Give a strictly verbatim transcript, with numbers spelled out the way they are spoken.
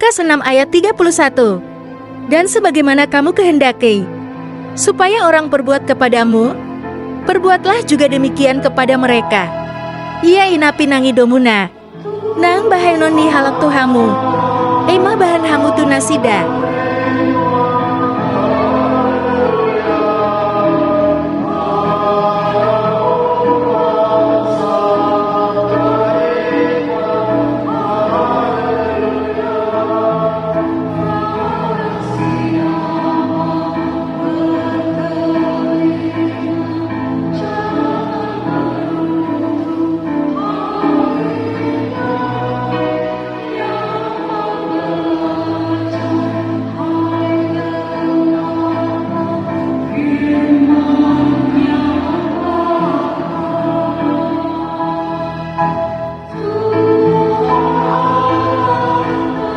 Lukas enam ayat tiga puluh satu. Dan sebagaimana kamu kehendaki supaya orang perbuat kepadamu, perbuatlah juga demikian kepada mereka. Ia i na pinangidomuna. Nang bahenon ni halak tu hamu, i ma bahen hamu tu nasida.